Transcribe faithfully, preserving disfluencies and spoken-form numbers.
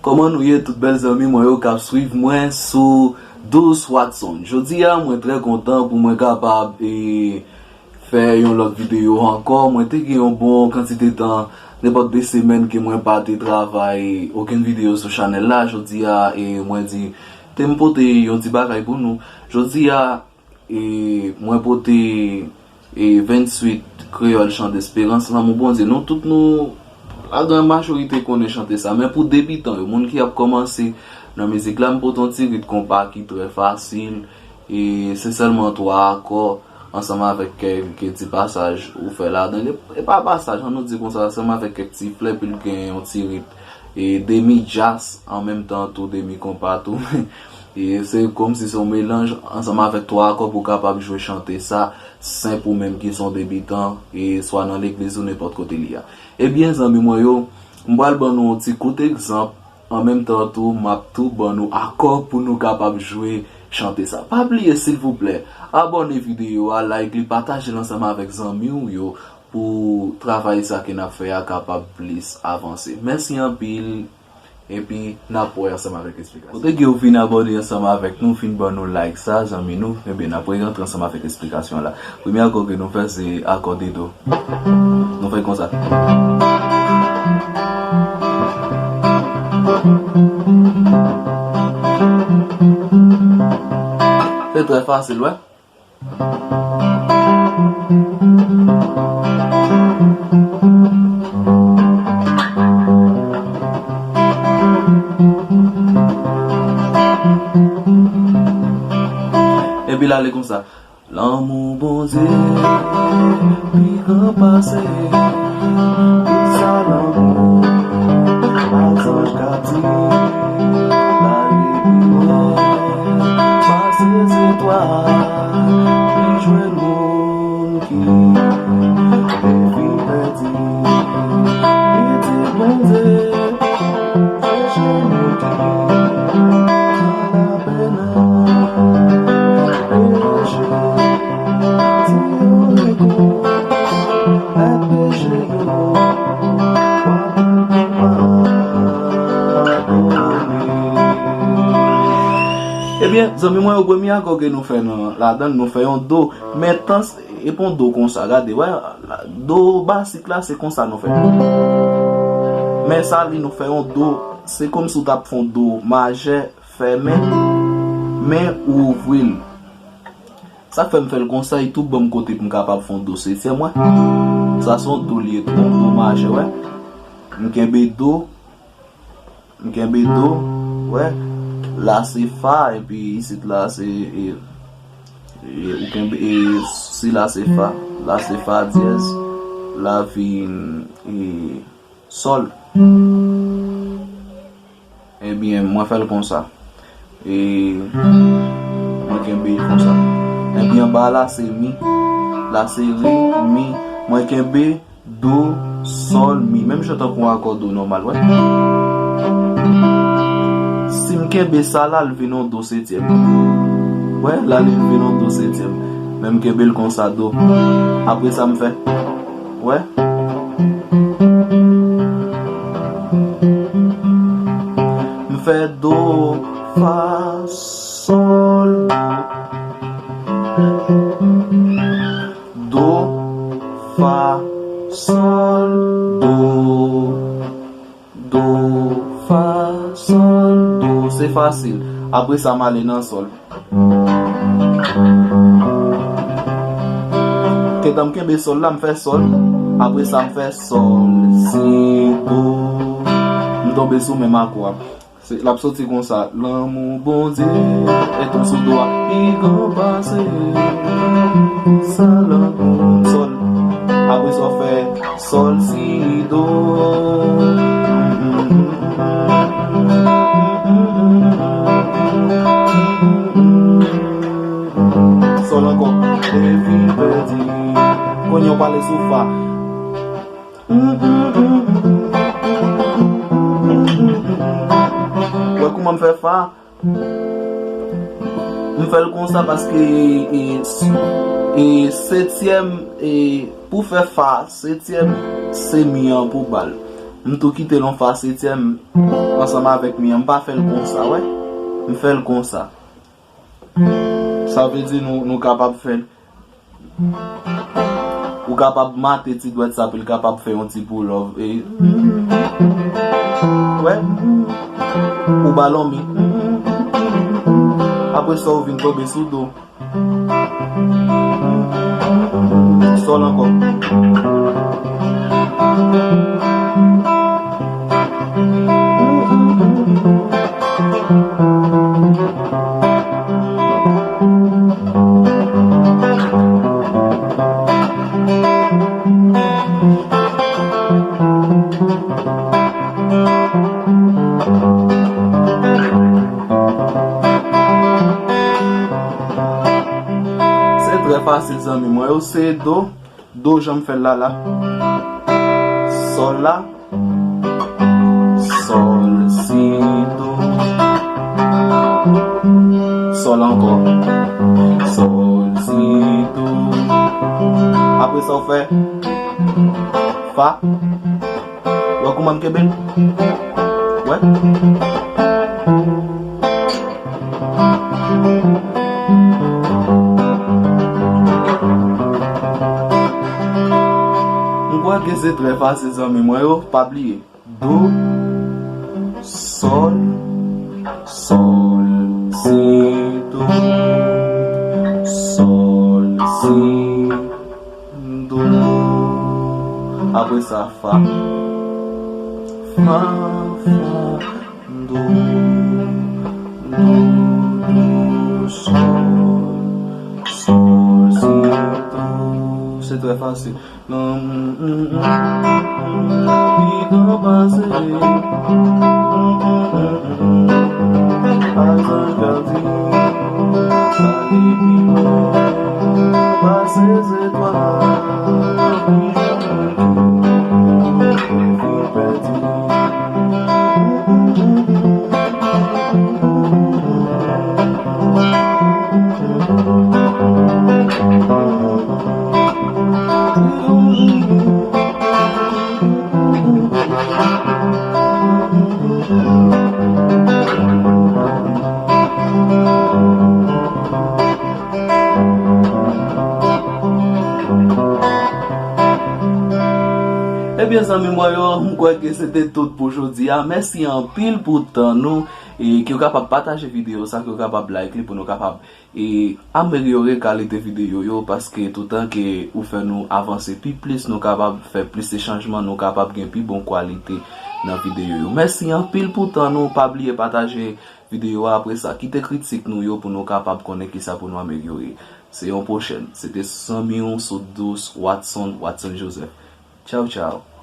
Kòman nou ye, tout bèl zanmi mwen yo k ap swiv mwen sou Douce Watson? Jodi a, mwen trè kontan pou mwen kapab e fè yon lòt videyo ankò. Mwen te gen yon bon kantite tan, nenpòt de semèn ke mwen pa te travay okenn videyo sou chanèl la. Jodi a, e mwen di, te m pote yon ti bagay pou nou. Jodi a, e mwen pote e venntuit Kreyòl Chan Desperans, Lanmou Bondye. Nou tout nou, la gran majorite konnen chante sa, men pou debitan yo, moun ki ap kòmanse nan mizik la, m pote yon ti rit konpa ki trè fasil, e se sèlman twa akò ansanm avèk kèlke ti pasaj ou fè ladan l. E pa pasaj, ann nou di konsa, ansanm avèk kèk ti flè, epi l gen yon ti rit e demi djaz, an menm tan tou demi konpa tou. E se kòmsi se yon melanj ansanm avèk twa akò pou w kapab jwe chante sa, senp ou menm ki se yon debitan, e swa nan legliz ou nenpòt kote li a. Ebyen, zanmi mwen yo, m pral ban nou yon ti kout egzanp, an menm tan tou, m ap tou ban nou akò pou nou kapab jwe chante sa. Pa bliye, silvouplè, abòne videyo a, like li, pataje l ansanm avèk zanmi w yo pou travay sa ke n ap fè a kapab plis avanse. Mèsi anpil, epi n ap wè ansanm avèk esplikasyon. Kote ke w fin abòne ansanm avèk nou, fin ban nou like sa, zanmi nou, ebyen n ap rerantre ansanm avèk esplikasyon la. Premye akò ke nou fè se akò de do. Nou fè konsa. Se trè fasil, wè. Epi l ale konsa. Lanmou Bondye pi gran pase tout sa lanmou pa zanj ka di. L ale pi lwen pase zetwal, li jwenn moun ki te fin pèdi. Pitit Bondye, chèche moun ki nan lapèn. Peche, si yo rekonèt peche yo, w ap jwenn padone. Ebyen, zanmi mwen yo, premye akò ke nou fè nan ladan l, nou fè yon do. Men tan, e pa yon do konsa, gade, wè, do basik la, se konsa nou fè. Men sa li, nou fè yon do, se kòmsi w t ap fè yon do majè, fèmen, men ou ouvri l. Sa k fè m fè l konsa, e tou ban m kote pou m kapab fè yon do setyèm, wè. Sa se yon do li ye tou, yon do majè, wè. M kenbe do, m kenbe do, wè. La se fa, epi isit la se, e, e, ou kenbe, e, si la se fa, la se fa dyèz, la vin, e, sòl. Ebyen, mwen fè l konsa. E mwen kenbe l konsa. Epi anba la se mi. La se re, mi. Mwen kenbe do, sòl, mi. Menm jan tankou yon akò do nòmal, wè. Si m kenbe sa la, l vin yon do setyèm. Wè, la li vin yon do setyèm. Men m kenbe l konsa, do. Apre sa m fè. Wè. M fè do, fa, sòl, do. Do, fa, sòl, do. Do, fa, sòl, do. Se fasil. Apre sa, m ale nan sòl. Gentan m kenbe sòl la, m fè sòl. Apre sa, m fè sòl, si, do. M tonbe sou menm akò a. Se, l ap soti konsa. Lanmou Bondye, e tou sou do a. Pi gran pase sa lanmou. Sòl. Apre sa, w fè sòl, si, do. Sòl ankò. Epi pèdi. Kounye a w pale sou fa. Wè kouman m fè fa? M fè l konsa paske, e, e, setyèm, e, pou fè fa, setyèm, se mi an pou ba l. M tou kite l yon fa setyèm ansanm avèk mi an. M pa fè l konsa, wè. M fè l konsa. Sa vle di nou, nou kapab fè l. Ou kapab mate ti dwèt sa pou l kapab fè yon ti pull off. E, wè. Ou ba l yon mi. Apre sa, ou vin tonbe sou do. Sòl ankò. Se trè fasil, zanmi mwen yo. Se do, do jan m fè l la la. Sòl la, sòl, si, do. Sòl ankò. Sòl, si, do. Apre sa, w fè fa. Wè kouman m kenbe l? Wè. M kwè ke se trè fasil, zanmi mwen yo. Pa bliye. Do, sòl, sòl, si, do, sòl, si, do. Apre sa, fa. Fa, fa, do, do, do, sòl, sòl, si, do. Se trè fasil. Pidan pase, pase zanj gadi, sa li pi bon pase zetwal, ki janm di, ki pèdi. Ebyen, zanmi mwen yo, m kwè ke se te tout pou jodi a. Mèsi anpil pou tan nou. E ke w kapab pataje videyo sa, ke w kapab like li pou nou kapab e amelyore kalite videyo yo, paske toutan ke ou fè nou avanse pi plis, nou kapab fè plis de chanjman, nou kapab gen pi bon kwalite nan videyo yo. Mèsi anpil pou tan nou. Pa bliye pataje videyo a. Apre sa, kite kritik nou yo pou nou kapab konnen kisa pou nou amelyore. Se yon pwochèn. Se te zanmi w sot dous, Watson, Watson Joseph. Tchaw, tchaw.